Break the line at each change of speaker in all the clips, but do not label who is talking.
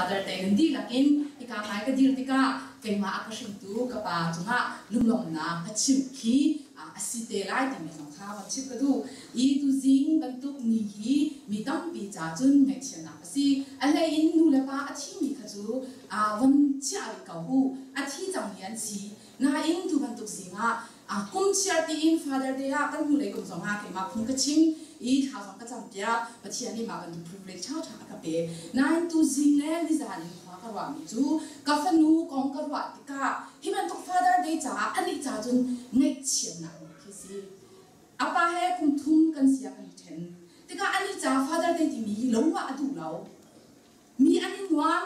Father te nan dihlak in hika hmai ka dir tikah keimah a ka hringtu ka pa cungah lunglawmhnak ka chimh khi a si te lai timi zong kha van chimh ka duh. I tuzing bantuk ni hi mi tampi ca cun ngaihchiatnak a si. A hlei in nu le pa a thimi kha cu von chiah rih ko u. A thi cangmi an si. Nain tu bantuk zing ah kum chiar tiin Father Day ah kan hnulei kum zong ah keimah phung ka chim i thla zong ka campiak. Pathian nih mah bantuk privilege ṭhaṭha a ka pe. Nain tuzing le nizan in khua ka ruahmi cu ka fanu kong ka ruah tikah hi bantuk Father Day caah anih ca cun ngaihchiatnak ni khi si. A pa he kum thum kan sia kan i ṭhen. Tikah anih ca Father Day timi hi lo ah a duh lo. Mi an i nuam,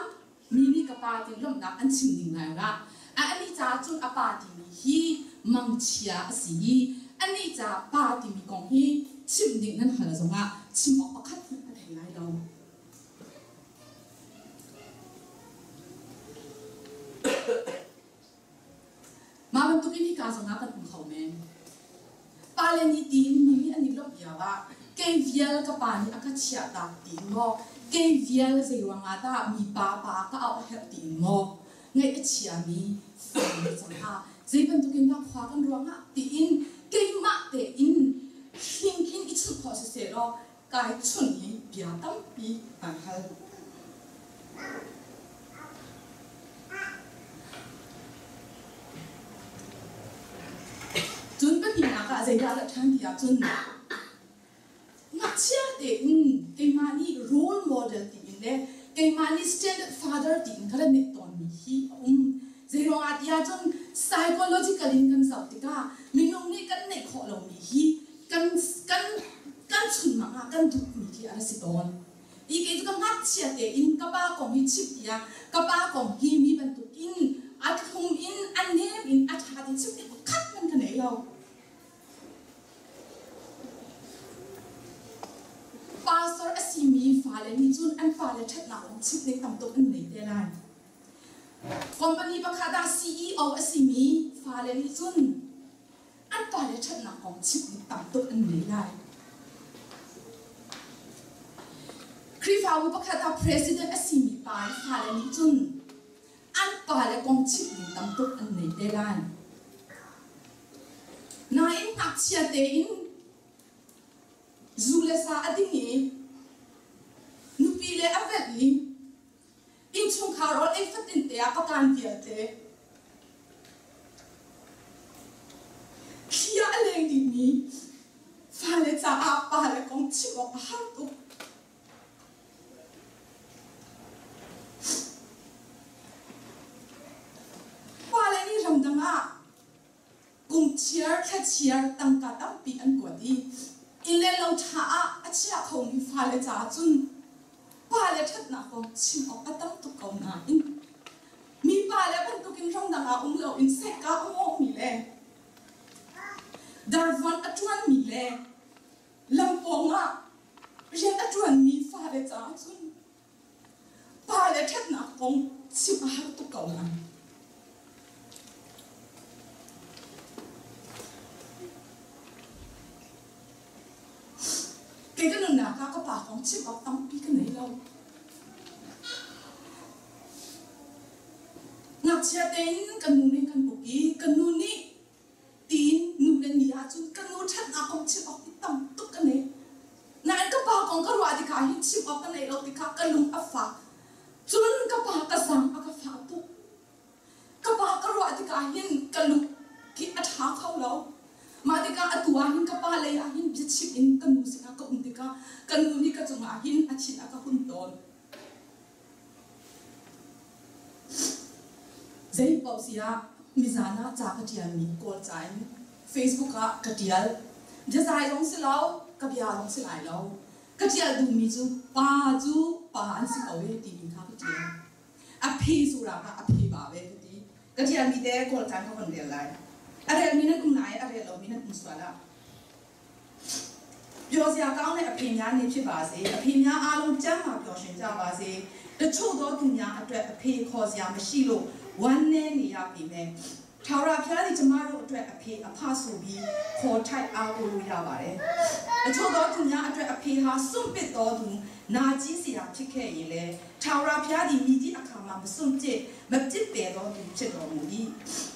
mi nih ka pa ti lawmhnak an chim ning ngai ngah. Anih caah cun a pa timi hi mangchia a si i anih caah pa timi kong hi chimh ding nan hal zongah chim awk pakhat hmanh a thei lai lo. Mah bantukin hika zongah kan um kho men. Pale nih tiin mi nih an i lawmh lioah kei vial ka pa nih a ka chiahtak tiin maw, kei vial zeiruang ah dah mipa pa ka auh a herh tiin maw, ngaih a chiami fale caah zei bantukin dah khua kan ruangah tiin keimah tein hling khin i chuh khawh siseh law kai chunh i bia tampi an hal. Cun pahnihnak ah zeidah a ṭhan ti ahcun ngakchia tein keimah nih role model tiin le keimah nih standard father tiin ka rak neih tawnmi hi a um. Zeiruangah ti ahcun psychological in kan zoh tikah minung nih kan neih khawh lomi hi kan kan kan chunmang ah kan duhmi khi a ra si tawn. I kei cu ka ngakchia tein ka pa kong hi chimh tiah ka pa kong hi mi bantukin a thlum in a nem in a ṭha ti chimh ding pakhat hmanh ka nei lo. Pastor a simi fale nih cun an fale ṭhatnak kong chimh ding tam tuk an nei te lai. Company pakhat ah CEO a simi fale nih cun an pale ṭhatnak kong chimh ding tam tuk an ngei lai. Khrihfabu pakhat ah president a simi pa le fale nih cun an pale kong chimh ding tam tuk an nei te lai. Nain ngakchia tein zu le sa a ding i nupi le a velh i Innchungkhar rawl ei fatin te ah ka kaan vialte thli ah a leng dihmi fale caah pale kong chim awk a har tuk. Pale nih ramdang ah kum chiar thla chiar tangka tampi an kuat i inn le lo ṭha ah a chia khomi fale caah cun pale ṭhatnak kong chim awk a tam tuk ko nain mi pale bantukin ramdang ah um loin seka a mawhmi le darvuan a ṭuanmi le lam pawng ah rian a ṭuanmi fale caah cun Pale ṭhatnak kong chimh a har tuk ko lai. Kei ka nunnak ah ka pa kong chimh awk tampi ka nei lo. Ngakchia tein ka nu nih kan uk i ka nu nih tiin nu le ni ahcun ka nu ṭhatnak kong chim awk hi tam tuk ka nei. Nain ka pa kong ka ruah tikah hin chim awk ka neih lo tikah ka lung a fak. Cun ka pa ka zang a ka fah tuk. Ka pa ka ruah tikah hin ka lung khi a ṭha kho lo. Mah tikah atu ah hin ka pa lei ah hin biachim in ka nu sinah ka um tikah ka nu nih ka cungah hin a thin a ka hun tawn. Zeipaoh si ah mizan ah ca ka ṭialmi Kawl ca in Facebook ah ka ṭial. Biazai zong si lo, ka bia zong si lai lo. Ka ṭial duhmi cu pa cu pa an si ko e timi kha ka ṭial. A phi sura kha a phi ba ve ka ti. Ka ṭialmi te Kawl ca in ka von rel lai. A relmi nan um lai, a rel lomi nan um sual ah. ပျော်စရာကောင်းတဲ့အဖေများနေ့ဖြစ်ပါစေအဖေများအားလုံးကျန်းမာပျော်ရွှင်ကြပါစေတချို့သောသူများအတွက်အဖေခေါ်စရာမရှိလို့ဝမ်းနည်းနေရပေမဲ့
ထာဝရဘုရားသည်ကျမတို့အတွက်အဖေအဖဆိုပြီးခေါ်ထိုက်အားကိုးလို့ရပါတယ်။အချို့သောသူများအတွက်အဖေဟာစွန့်ပစ်တော်သူနာကြီးစရာဖြစ်ခဲ့ရင်လေထာဝရဘုရားသည်မိသည့်အခါမှာမစွန့်ပစ်မပစ်ပယ်တော်သူဖြစ်တော်မူ၏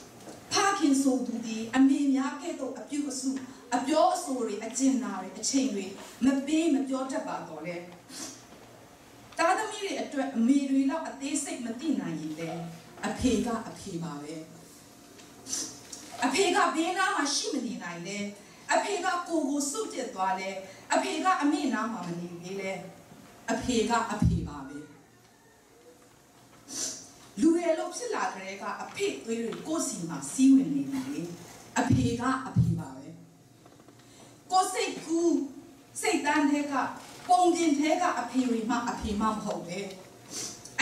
။ဖခင်ဆိုသူသည်အမေများကဲ့သို့အပြုအစုအပြောအဆိုတွေအကျဉ်နာတွေအချိန်တွေမပေးမပြောတတ်ပါတော့လေသားသမီးတွေအတွက်အမေတွေလောက်အသေးစိတ်မသိနိုင်ရင်လေအဖေကအဖေပါပဲအဖေကဘေးနားမှာရှိမနေနိုင်လေအဖေကကိုကိုစုတ်ကျက်သွားလေအဖေကအမေနားမှာမနေသေးလေအဖေကအဖေပါပဲလူရဲ့လို့ဖြစ်လာကြတဲ့ကအဖေသွေးတွေကိုစီမှာစီးဝင်နေတယ်လေအဖေကအဖေပါပဲကိုစိတ်ကူးစိတ်တန်းတဲ့ကပုံပြင်တဲ့ကအဖေတွေမှအဖေမှမဟုတ်ပဲ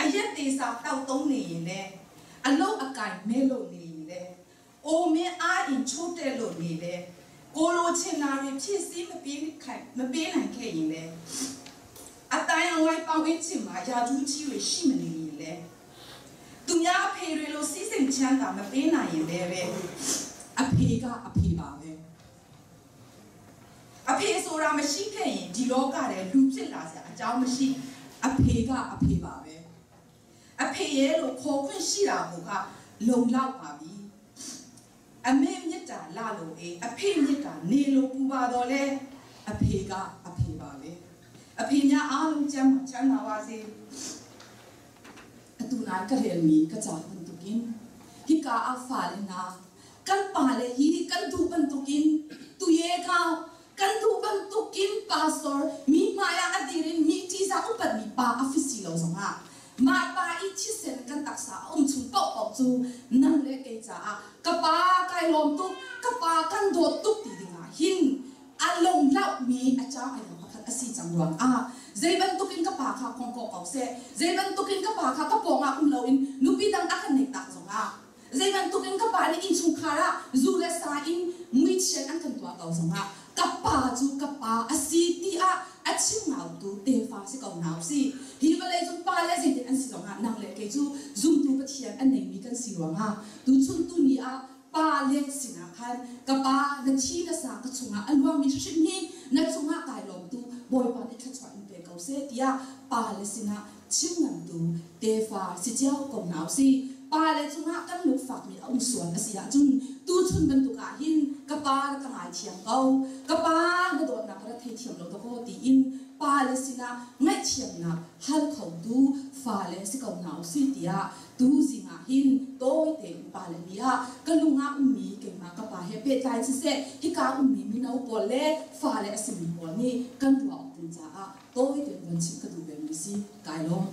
အရက်သေးစာတောက်သုံးနေရင်လေအလုတ်အကင်မဲလို့နေရင်လေအိုမင်းအားရင်ချိုးတဲ့လို့နေလေကိုလိုချင်တာတွေဖြစ်စည်းမပေးခိုင်မပေးနိုင်ခဲ့ရင်လေအတိုင်းအဝိုင်းပေါင်းချင်မှာယာဒူးကြီးတွေရှိမနေရင်လေသူများအဖေတွေလိုစီးစိမ်ချမ်းသာမပေးနိုင်ရင်လည်းပဲအဖေကအဖေပါပဲအဖေဆိုတာမရှိခဲ့ရင်ဒီလောကထဲလူဖြစ်လာစရာအကြောင်းမရှိအဖေကအဖေပါပဲအဖေရဲ့လို့ခေါ်ခွင့်ရှိတာကလုံလောက်ပါပြီအမေမြတ်တာလာလို့အေးအဖေမြတ်တာနေလို့ပူပါတော့လေအဖေကအဖေပါပဲအဖေများအားလုံးကျမ်းချမ်းသာပါစေ
အတူနာကရဲမီကကြဝန်တုကင်ဟိကာအဖာလနာကန်ပါလေဟီကန်ဒူပန်တုကင်တူယေကာကန်ဒူပန်တုကင်ပါဆောမိမာယာအဒီရင်မိတီစာဥပတ်မီပါအဖစီလောဆောင်ဟာมาปาอีชิเซนกันตักษาองชุงปอกปอกจูนั่งเลเกจ้ากะปาไกลมตุกกะปากันโดดตุกตีดิงาหินอารมณ์เล่ามีอาจารย์ไอ้หลังพัดอสีจังหวงอ่ะเจบันตุกินกะปาคาคงกอกเสเจบันตุกินกะปาคากะปองอาอุ้มเราอินนุปีดังอาคันเนตักสงอ่ะเจบันตุกินกะปานี่อินชุงคาระจูเลสาอินมุยเชนอันกันตัวเกาสงอ่ะกะปาจูกะปาอสีตีอ่ะอาชิงเอาตูเตฟาสิเกาหนาวสิฮีวเลยจุนปาเลสิอันสิสงอ่ะนังเลเกจูซุมตูปะเทียนอันไหนมีกันสิหวงอ่ะตูชุนตูนี้อ่ะปาเลสินะคันกะปานาชีนะสากะชุงอ่ะอันว่ามีชิมนี้นักชุงอ่ะกายลมตูบอยปาเลทัชวันเปเกาเสตียปาเลสินะชิงงันตูเตฟาสิเจ้ากงหนาวสิปาเลชุงอ่ะกันลูกฝากมีองส่วนอสิยะจุนตูชุนบรรทุกาหินกะปากะหายเทียงเกากะปากะโดดนักระเทเทียมเราตะโกตีอินปาเลสินะง่ายเทียมนักฮัลเขาดูฟาเลสิเกาหนาวสิตียดูสิงาหินโตยเต็มปาเลเนียกะลุงอาอุมีเกมากะปาเฮเปใจสิเซฮิกาอุมีมินาปอเลฟาเลอสิมีปอนี่กันตัวออกตินจ้าโตยเต็มวันชิกะดูเบมิสิกายลง